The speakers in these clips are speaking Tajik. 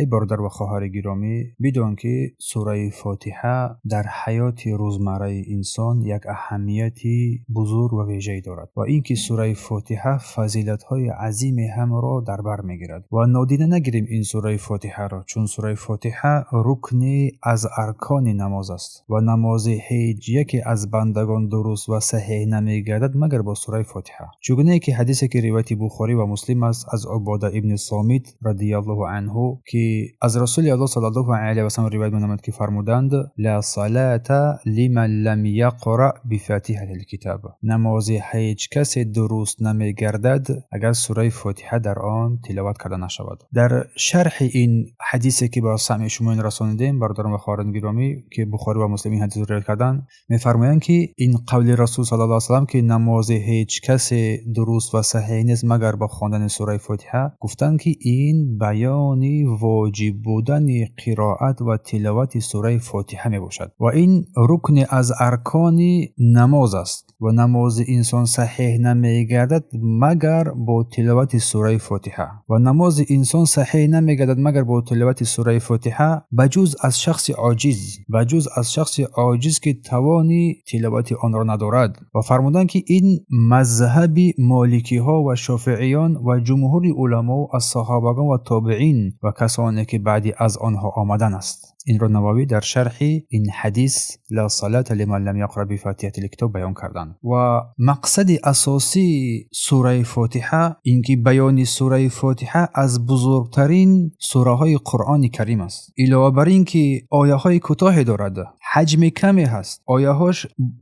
Эй бародар ва хоҳари гиромӣ, бидон, ки сураи Фотиҳа дар ҳаёти рӯзмарраи инсон як аҳамияти бузург ва вежае дорад ва ин ки сураи Фотиҳа фазилатҳои азиме ҳамро дар бар мегирад. Ва нодида нагирем ин сураи Фотиҳаро, чун сураи Фотиҳа рукне аз аркони намоз аст ва намози ҳеҷ яке аз бандагон дуруст ва саҳеҳ намегардад, магар бо сураи Фотиҳа. Чугунае ки ҳадисе, ки ривояти Бухорӣ ва Муслим аст, аз Убода ибни Сомит радиаллоҳу анҳу, ки аз Расули Аллоҳ саллаллоҳу алайҳи васаллам ривоят менамояд, ки фармуданд: «Ла салата лиман лам яқра бифатиҳатил китаб». Намози ҳеҷ касе дуруст намегардад, агар сураи Фотиҳа дар он тиловат карда нашавад. Дар шарҳи ин ҳадисе, ки ба самъи шумо ин расонидем, бародарон ва хоҳарони гиромӣ, ки Бухорӣ ва Муслим ин ҳадисро ривоят карданд, мефармоянд, ки ин қавли Расул саллаллоҳу алайҳи васаллам, ки намози ҳеҷ касе дуруст ва саҳеҳ нест, магар бо хондани сураи Фотиҳа, гуфтанд, ки ин баёни воҷиб будани қироат ва тиловати сураи Фотиҳа мебошад ва ин рукне аз аркони намоз аст ва намози инсон саҳеҳ намегардад, магар бо тиловати сураи Фотиҳа. Ва намози инсон саҳеҳ намегардад, магар бо тиловати сураи Фотиҳа, ба ҷуз аз шахси оҷиз, ба ҷуз аз шахси оҷиз, ки тавони тиловати онро надорад. Ва фармуданд, ки ин мазҳаби моликиҳо ва шофииён ва ҷумҳури уламо аз саҳобагон ва тобеин ва касоне, ки баъди аз онҳо омадан аст. Инро Нававӣ дар шарҳи ин ҳадис «Ла салата лиман лам яқра бифатиҳатил китоб» баён карданд. Ва мақсади асосии сураи Фотиҳа ин ки баёни сураи Фотиҳа аз бузургтарин сураҳои Қуръони Карим аст. Илова бар ин ки ояҳои кӯтоҳе дорад, ҳаҷми каме ҳаст, ояҳош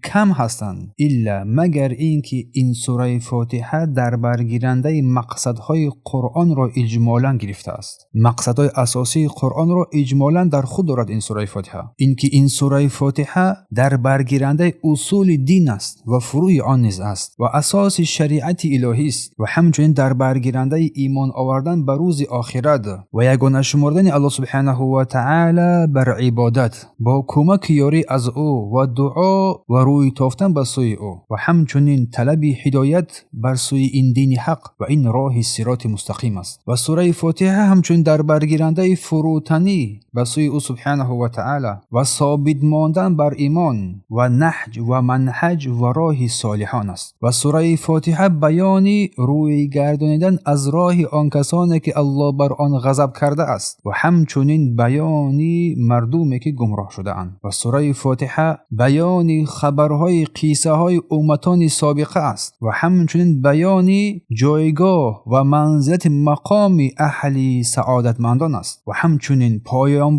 кам ҳастанд, илла магар ин ки ин сураи Фотиҳа дар баргирандаи мақсадҳои Қуръонро иҷмолан гирифтааст. Мақсадҳои асосии Қуръонро иҷмолан дар худ дорад ин сураи Фотиҳа. Ин ки ин сураи Фотиҳа дар баргирандаи усули дин аст ва фурӯи он низ аст ва асоси шариати илоҳист ва ҳамчунин дар баргирандаи имон овардан ба рӯзи охират ва ягона шумордани Аллоҳ субҳанаҳу ва таъала бар ибодат бо кӯмаки ёрӣ аз ӯ ва дуо ва рӯй тофтан ба сӯи ӯ ва ҳамчунин талаби ҳидоят бар сӯи ин дини ҳақ ва ин роҳи сироти мустақим аст. Ва сураи Фотиҳа ҳамчунин дар баргирандаи фурӯтанӣ ба сӯи ӯ субҳанаҳу ва таъала ва собит мондан бар имон ва наҳҷ ва манҳаҷ ва роҳи солиҳон аст. Ва сураи Фотиҳа баёни рӯй гардонидан аз роҳи он касоне, ки Аллоҳ бар он ғазаб кардааст, ва ҳамчунин баёни мардуме, ки гумроҳ шудаанд. Ва сураи Фотиҳа баёни хабарҳои қиссаҳои умматони собиқа аст ва ҳамчунин баёни ҷойгоҳ ва манзилати мақоми аҳли саодатмандон аст ва ҳамчунин поён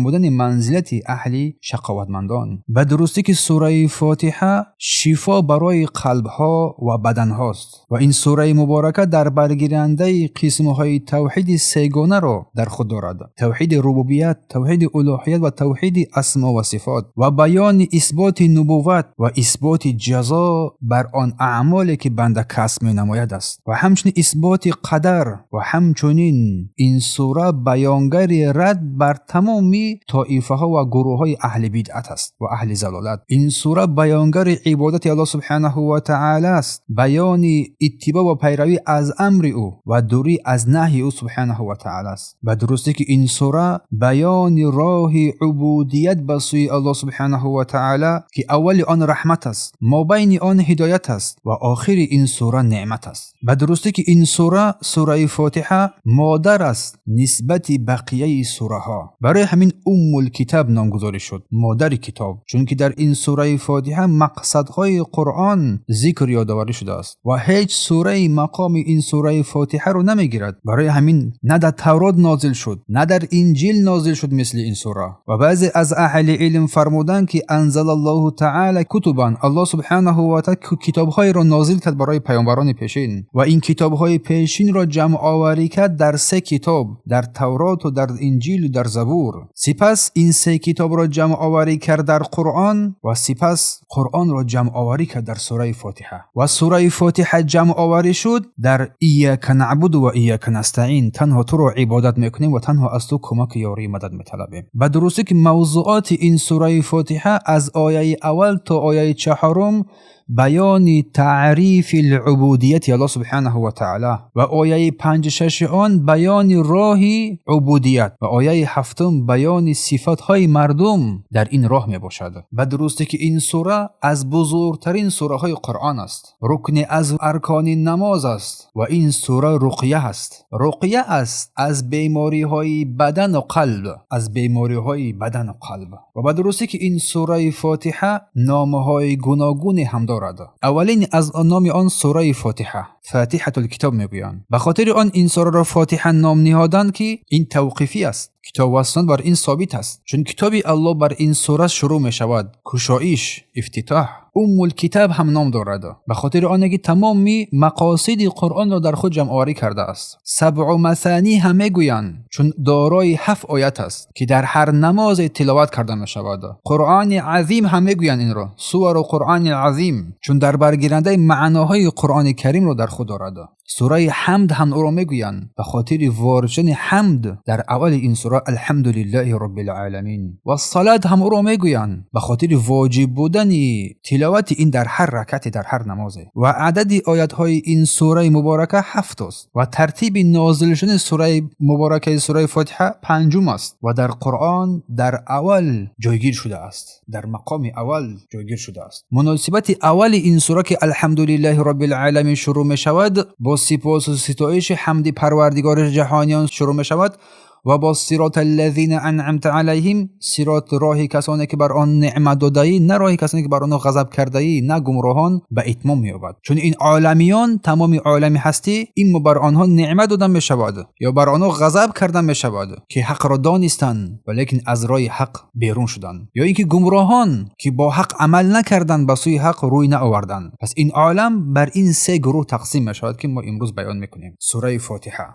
будани манзилати аҳли шақоватмандон. Ба дурустӣ ки сураи Фотиҳа шифо барои қалбҳо ва баданҳост ва ин сураи муборака дар баргирандаи қисмҳои тавҳиди сегонаро дар худ дорад: тавҳиди рубубият, тавҳиди улӯҳият ва тавҳиди асмо ва сифот ва баёни исботи нубувват ва исботи ҷазо бар он аъмоле, ки банда касб менамояд, аст ва ҳамчунин исботи қадар. Ва ҳамчунин ин сура баёнгари рад бар тамоми тоифаҳо ва гурӯҳҳои аҳли бидъат аст ва аҳли залолат. Ин сура баёнгари ибодати Аллоҳ субҳанаҳу ва таъала аст, баёни иттибоъ ва пайравӣ аз амри ӯ ва дурӣ аз наҳйи ӯ субҳанаҳу ва таъала аст. Ба дурустӣ ки ин сура баёни роҳи убудият ба сӯи Аллоҳ субҳанаҳу ва таъала, ки аввали он раҳмат аст, мобайни он ҳидоят аст ва охири ин сура неъмат аст. Ба дурустӣ ки ин сура, сураи Фотиҳа, модар аст нисбати бақияи сураҳо. Барои ҳамин Уммул Китаб номгузорӣ шуд, модари китоб, чунки дар ин сураи Фотиҳа мақсадҳои Қуръон зикр ёдоварӣ шудааст ва ҳеҷ сураи мақоми ин сураи Фотиҳаро намегирад. Барои ҳамин на дар Таврот нозил шуд, на дар Инҷил нозил шуд мисли ин сура. Ва баъзе аз аҳли илм фармуданд, ки анзалаллоҳу таъала кутубан, Аллоҳ субҳанаҳу ва таъала китобҳоеро нозил кард барои паёмбарони пешин ва ин китобҳои пешинро ҷамъоварӣ кард дар се китоб: дар Тавроту дар Инҷилу дар Забур. Сипас ин се китобро ҷамъоварӣ кард дар Қуръон ва сипас Қуръонро ҷамъоварӣ кард дар сураи Фотиҳа. Ва сураи Фотиҳа ҷамъоварӣ шуд дар «Ияка наъбуду ва ияка настаин», танҳо туро ибодат мекунем ва танҳо аз ту кӯмаки ёрии мадад металабем. Ба дурустӣ ки мавзуоти ин сураи Фотиҳа аз ояи аввал то ояи чаҳорум баёни таърифи убудияти Аллоҳ субҳонаҳу ва таъоло ва ояи 5-6 он баёни роҳи убудият ва ояи 7 баёни сифатҳои мардум дар ин роҳ мебошад. Ба дурустӣ ки ин сура аз бузургтарин сураҳои Қуръон аст, рукни аз аркони намоз аст ва ин сура руқя аст. Руқя аст аз бемориҳои бадан ва қалб, аз бемориҳои бадан ва қалб. Ва ба дурустӣ ки ин сураи Фотиҳа номҳои гуногуне ҳам дорад. Аввалин аз номи он сураи Фотиҳа, Фотиҳатул Китоб мегӯянд. Ба хотири он ин сураро Фотиҳа ном ниҳоданд ки ин тавқифӣ аст. Китоб ва суннат бар ин собит аст, чун китоби Аллоҳ бар ин сура шурӯъ мешавад. Кушоиш, ифтитоҳ. Уммул Китоб ҳам ном дорад, ба хотири оне ки тамоми мақосиди Қуръонро дар худ ҷамъоварӣ кардааст. Сабъу масанӣ ҳам мегӯянд, чун дорои 7 оят аст ки дар ҳар намозе тиловат карда мешавад. Қуръони азим ҳам мегӯянд инро, сувару Қуръони азим, чун дар баргирандаи маъноҳои Қуръони Каримро дар худ дорад. Сураи Ҳамд ҳам ӯро мегӯянд, ба хотири ворид шудани ҳамд дар аввали ин сура, Алҳамдулиллаҳи Роббил Оламин. Ва салат ҳам ӯро мегӯянд, ба хотири воҷиб будани тиловати ин дар ҳар ракате, дар ҳар намозе. Ва адади оятҳои ин сураи муборака 7 аст ва тартиби нозил шудани сураи муборакаи сураи Фотиҳа 5 аст ва дар Қуръон дар аввал ҷойгир шудааст, дар мақоми аввал ҷойгир шудааст. Муносибати аввали ин сура ки Алҳамдулиллаҳи Роббил Оламин шурӯъ мешавад, бо сипосу ситоиши ҳамди Парвардигори ҷаҳониён шурӯъ мешавад ва бо сироти аллазина анъамта алайҳим, сирот роҳи касоне ки бар он неъмат додаӣ, на роҳи касоне ки бар онҳо ғазаб кардаӣ, на гумроҳон, ба итмом меёбад. Чун ин оламиён, тамоми олами ҳастӣ, иммо бар онҳо неъмат дода мешавад ё бар онҳо ғазаб карда мешавад ки ҳақро донистанд, валекин аз роҳи ҳақ берун шуданд, ё инки гумроҳон ки бо ҳақ амал накарданд, ба сӯи ҳақ рӯй наоварданд. Пас ин олам бар ин 3 гурӯҳ тақсим мешавад ки мо имрӯз баён мекунем. Сураи Фотиҳа.